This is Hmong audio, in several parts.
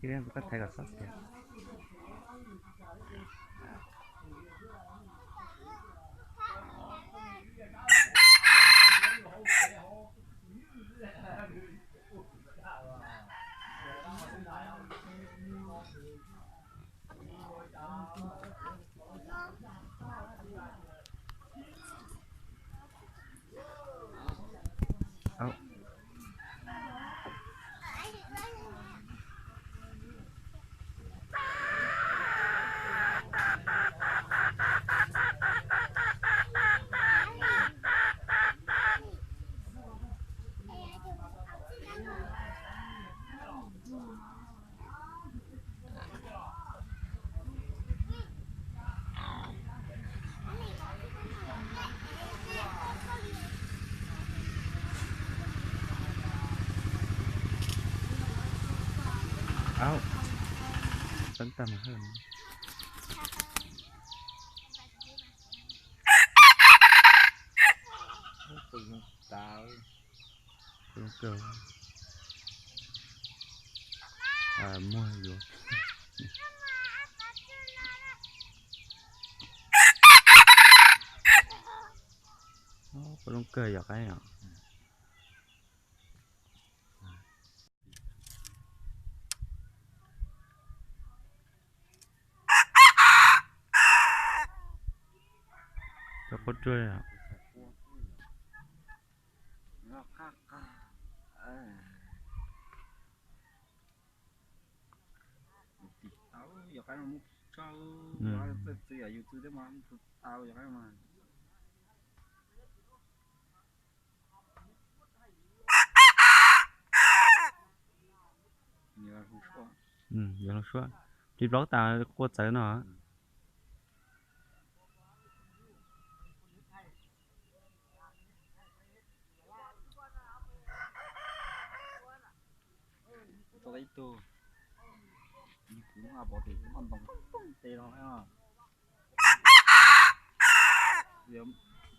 Kuv koj thaiv kom txhob tias. Au, txeeb tag mas hawj. Muag yuav. Pab lub kawg yog qaib os. Cov quab ruaj. Tiv tau, yog qaib no muab tso, txawj txwv yus txwv thiab mas tau yog qaib no mas. Yog lub suab, ris plaub tas quaj txawv no. Tau ib tug, kuv pom tus ntoo tes no.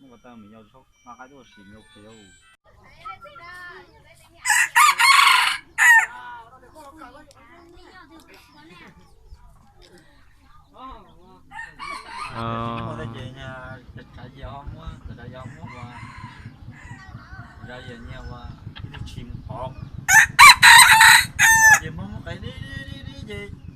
Muab ko taw me nyuam nqa qaib tuaj sim me nyuam pem. Ces tsav yas ho muab, tsav yas ho muab ua, tsav yas nyiag ua ib tug tshis mus pov, pov ces muab muab qev dib dib dib dib ces